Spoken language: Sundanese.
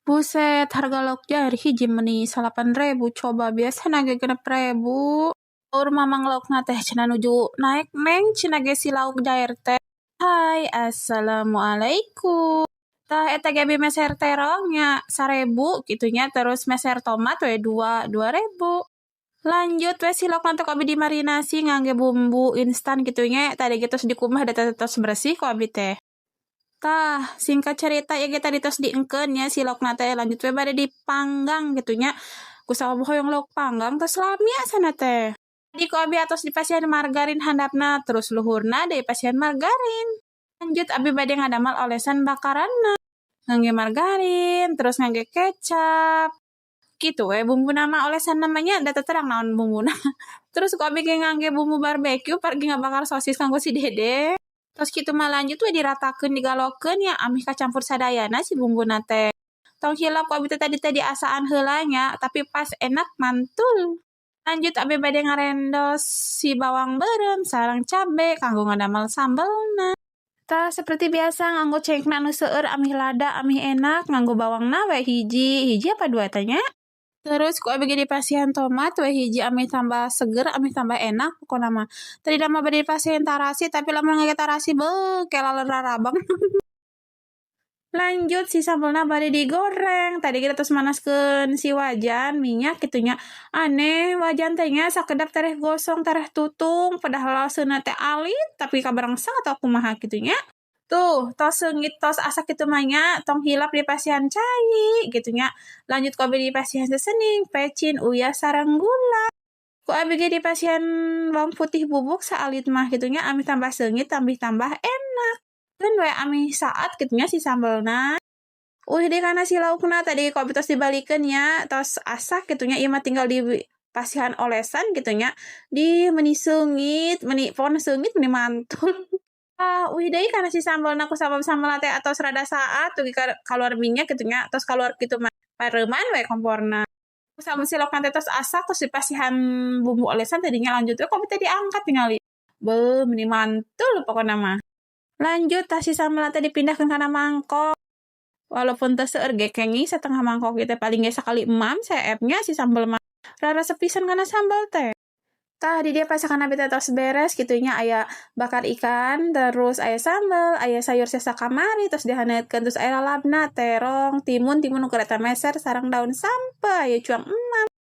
Buset, harga lauk jair hiji meni 8.000, coba biasana ge 6.000. Saur mamang laukna teh cenah nuju naek, Neng, cenah ge si lauk jair teh. Hai, assalamualaikum. Tah, eta ge abi meser terong nya 1.000 kitu nya, terus meser tomat we dua 2.000. Lanjut we si laukna teh ku abi dimarinasi ngangge bumbu instan kitu nya. Tadi ge tos dikumbah da tos bersih ku abi teh. Tah, singkat cerita ya ge tadi tos diengkeun nya si laukna teh, lanjut we bade dipanggang kitu nya. Ku sabab hoyong lauk panggang, tos lami asana teh. Di ku abi atos dipasihan margarin handapna, terus luhurna deui pasihan margarin. Lanjut abi bade ngadamal olesan bakaranna. Ngangge margarin, terus ngangge kecap. Kitu we bumbuna mah, olesan namanya da teu terang naon bumbuna. Terus ku abi ge ngangge bumbu barbecue pargi ngabakar sosis kanggo si Dede. Tos kitu mah lanjut we diratakeun, digalokeun nya, ameh kacampur sadayana si bumbuna teh. Tong hilap ku abi teh tadi teh diasaan heula nya, tapi pas enak mantul. Lanjut abi bade ngarendos si bawang beureum sareng cabe kanggo ngadamal sambelna. Tah, seperti biasa nganggo cengekna anu seueur ameh lada, ameh enak, nganggo bawangna we hiji, hiji apa dua teh nya. Terus ku abi ge dipasihan tomat we hiji ameh tambah seger, ameh tambah enak pokona mah. Tadina mah bade dipasihan tarasi, tapi lamun ngangge tarasi, beuh, kalah rarabang. Lanjut si sambelna bade digoreng. Tadi kita tos manaskeun si wajan minyak kitu nya. Aneh wajan teh nya, sakedap tereh gosong, tereh tutung, padahal laseuna teh alit, tapi kabarengsang atau kumaha kitu nya. Tuh, tos seungit, tos asak kitu mah nya, tong hilap dipasihan cai kitu nya. Lanjut ku abi dipasihan sesening, pecin, uyah sareng gula. Ku abi ge dipasihan bawang putih bubuk saalit mah kitu nya, ameh tambah seungit, tambih tambah enak. Keun we ameh saat kitu nya si sambelna. Uih deui kana si laukna, tadi ku abi tos dibalikeun nya, tos asak kitu nya, ieu mah tinggal dipasihan olesan kitu nya. Di, meuni seungit, meuni pokona seungit, meuni mantul. Ah, uih deui kana si sambelna, ku sabab sambelna teh atos rada saat dugi ka kaluar minyak kitu nya, tos kaluar kitu mah pareuman we komporna. Ku sabab si laukna teh tos asak, tos dipasihan bumbu olesan tadinya, lanjut we ku abi teh diangkat tingali. Beuh, meuni mantul pokona mah. Lanjut tah si sambelna teh dipindahkeun kana mangkok. Walaupun teu seueur ge kenging satengah mangkok ieu teh, paling ge sakali emam seep nya si sambel mah. Raresep pisan kana sambel teh. Tah, di dieu pasakan abi teh tos beres kitu nya, aya bakar ikan, terus aya sambel, aya sayur sesa kamari tos dihaneutkeun, terus aya lalabna terong, timun, timun nu keur eta meser sareng daun sampeu, aya cuang emam.